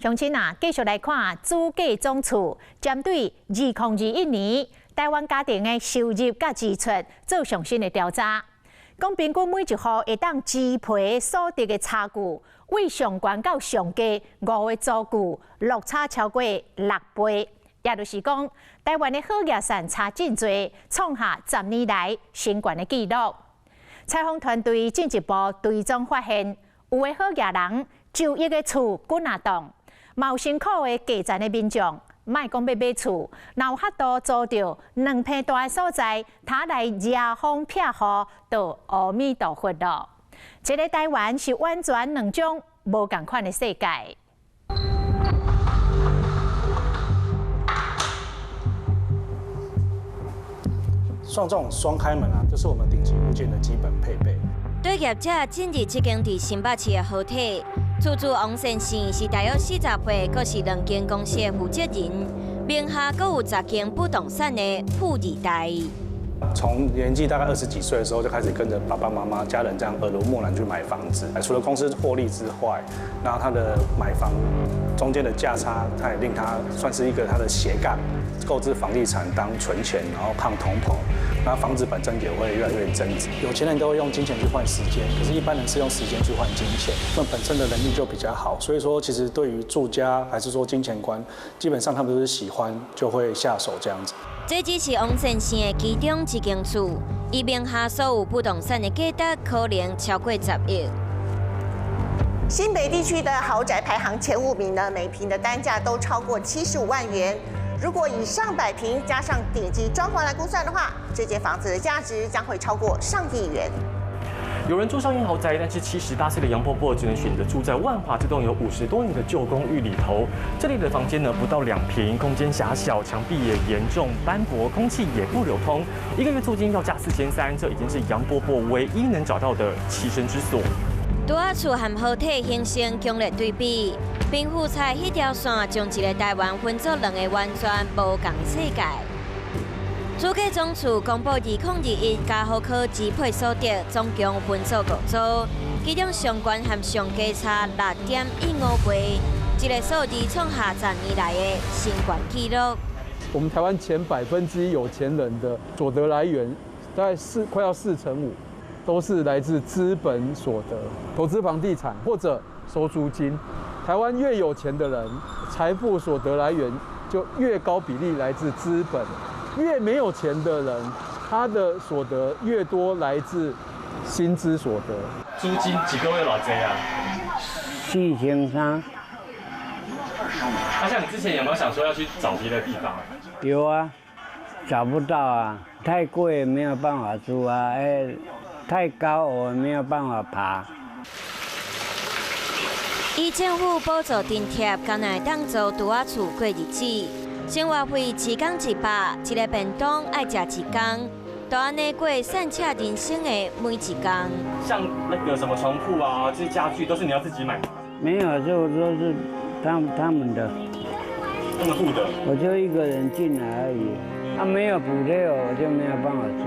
鄉親啊，繼續來看主計總處針對2021年台灣家庭的收入佮支出做上新的調查，講平均每一戶會當支配所得的差距，為上懸到上低五个組距落差超過6倍，也就是講，台灣的好額散差真濟，創下10年來新懸的紀錄。採訪團隊進一步追蹤發現，有的好額人就一个厝幾若棟。嘛有辛苦的基層的民眾，莫講欲買厝，若有法度租著2坪大的所在，他來遮風避雨，就阿彌陀佛囉。這个台灣是完全兩種無仝款的世界。像這種雙開門啊，就是我們頂級物件的基本配備。對業者進入這間佇新北市的豪宅，厝主王先生是大約40歲，閣是兩間公司的負責人，名下閣有10間不動產的富二代。從年紀大概20幾歲的時候就開始跟着爸爸媽媽、家人這樣耳濡目染去買房子。除了公司獲利之外，然後他的買房中間的價差，他也令他算是一個他的斜槓，購置房地產當存錢，然後抗通膨。那房子本身也會越來越增值。有錢人都會用金錢去換時間，可是一般人是用時間去換金錢。那本身的能力就比較好，所以說其實對於住家還是說金錢觀，基本上他們都是喜歡就會下手這樣子。這只是王先生的其中一間厝，伊名下所有不動產的價值可能超過10億。新北地區的豪宅排行前5名呢，每坪的單價都超過75萬元。如果以上百坪加上頂級裝潢來估算的話，這間房子的價值將會超過上億元。有人住上億豪宅，但是78歲的楊婆婆只能選擇住在萬華這棟有50多年的舊公寓裡頭。這裡的房間呢不到2坪，空間狹小，牆壁也嚴重斑駁，空氣也不流通。一個月租金要價4300，這已經是楊婆婆唯一能找到的棲身之所。拄仔厝和豪宅形成強烈對比，貧富差彼條線將一个台灣分做兩个完全無仝世界。主計總處公布2021家戶可支配所得總共分做五組，其中上懸和上低差6.15倍，這个數字創下10年來的新懸紀錄。我們台灣前1%有錢人的所得來源，大概快要4成5，都是來自資本所得，投資房地產或者收租金。台灣越有錢的人，財富所得來源就越高比例來自資本；越沒有錢的人，他的所得越多來自薪資所得。租金一个月偌濟啊？4300。阿像你之前有沒有想說要去找別的地方？有啊，找不到啊，太貴沒有辦法住啊，哎，太高我沒有辦法爬。以政府補助津貼，敢若會當租拄仔厝過日子，生活費一工100，一个便當愛食一工，就按呢過散赤人生的每一工。像那個什麼床鋪啊，這些家具都是你要自己買嗎？沒有，這都是他們的。他們付的。我就一個人進來而已，他沒有補貼我就沒有辦法住。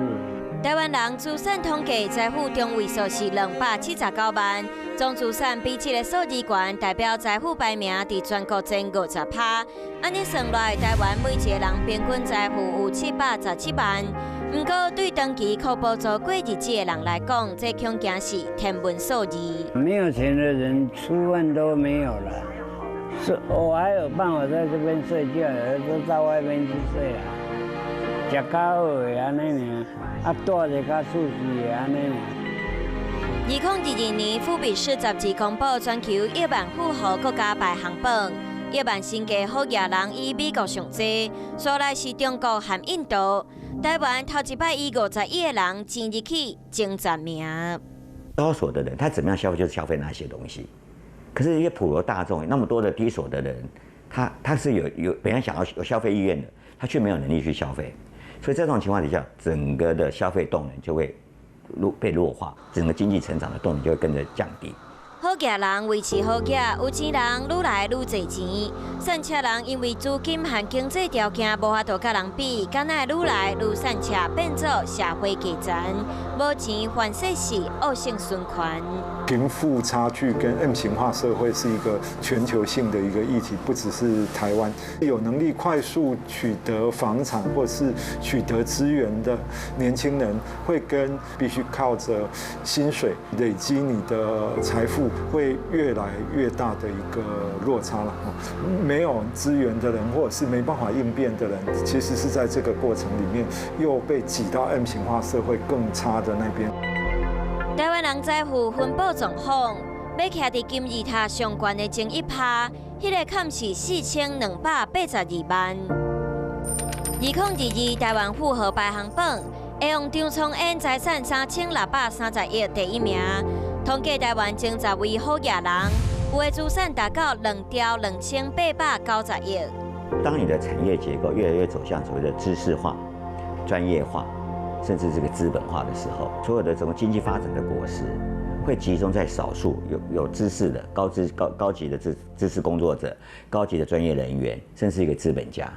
台灣人資產統計財富中位數是279萬，總資產比這个數字懸，代表財富排名佇全國前50趴。按呢算來，台灣每一个人平均財富有717萬。毋過對長期靠補助過日子的人來講，這恐驚是天文數字。沒有錢的人吃飯都沒有了，是我還有辦法在這邊睡覺，都到外面去睡啦。食較好的按呢爾，啊，住就較舒適的按呢爾。2022年，富比士雜誌公布全球億萬富豪國家排行榜，億萬身家好額人以美國上濟，紲來是中國和印度。台灣頭一擺以50億的人進入去前10名。高所得人他怎麼樣消費就是消費那些東西，可是，一些普羅大眾那麼多的低所得的人，他是有本來想要有消費意願的，他卻沒有能力去消費。所以這種情況底下，整個的消費動能就會被弱化，整個經濟成長的動能就會跟着降低。好額人維持好額，有錢人愈來愈濟錢。散赤人因為資金和經濟條件無法度佮人比，敢若愈來愈散赤，變做社會階層，無錢反勢是惡性循環。貧富差距跟 M 型化社會是一個全球性的一個議題，不只是台灣。有能力快速取得房產或是取得資源的年輕人，會跟必須靠着薪水累積你的財富，會越來越大的一個落差了。沒有資源的人，或者是沒辦法應變的人，其實是在這個過程裡面又被擠到 M 型化社會更差的那邊。台灣人財富分佈狀況，欲徛佇金字塔上懸的前1趴，彼個坎是4282萬。2022台灣富豪排行榜，會用張聰恩財產3630億第一名。統計台灣前10位好額人，有的資產達到2兆2890億。當你的產業結構越來越走向所謂的知識化、專業化，甚至這個資本化的時候，所有的這種經濟發展的果實，會集中在少數有知識的高知高高級的知識工作者、高級的專業人員，甚至一個資本家。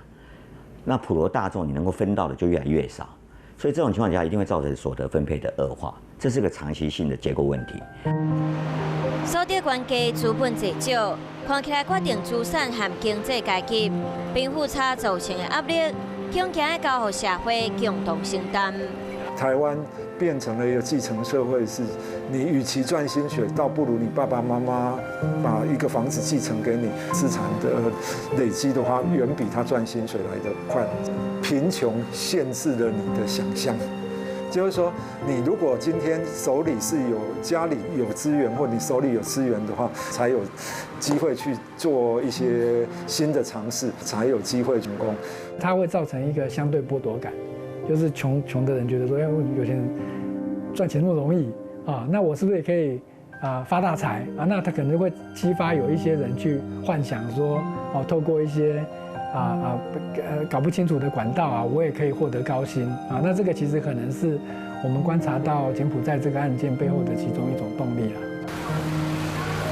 那普羅大眾你能夠分到的就越來越少，所以這種情況下一定會造成所得分配的惡化，這是個長期性的結構問題。所得懸低，資本濟少，看起來決定資產和經濟階級貧富差造成的壓力，恐驚愛交予社會共同承擔。台灣變成了一個繼承社會，是你與其賺薪水，倒不如你爸爸媽媽把一個房子繼承給你，資產的累積的話，遠比他賺薪水來得快。貧窮限制了你的想象，就是說，你如果今天手裡是有家裡有資源，或你手裡有資源的話，才有機會去做一些新的嘗試，才有機會成功。它會造成一個相對剝奪感，就是窮窮的人覺得說，哎，有錢人賺錢那麼容易啊，那我是不是也可以啊發大財啊？那他可能會激發有一些人去幻想說，哦，透過一些搞不清楚的管道啊，我也可以獲得高薪啊。那這個其實可能是我們觀察到柬埔寨這個案件背後的其中一種動力啦。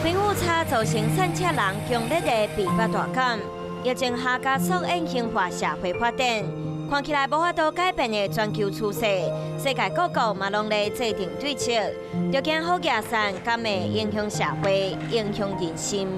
貧富差造成散赤人強烈的被剝奪感，疫情下加速 M 型化社會發展，看起來無法度改變的全球趨勢，世界各國嘛攏咧制定對策，著驚好額散，敢會影響社會，影響人心。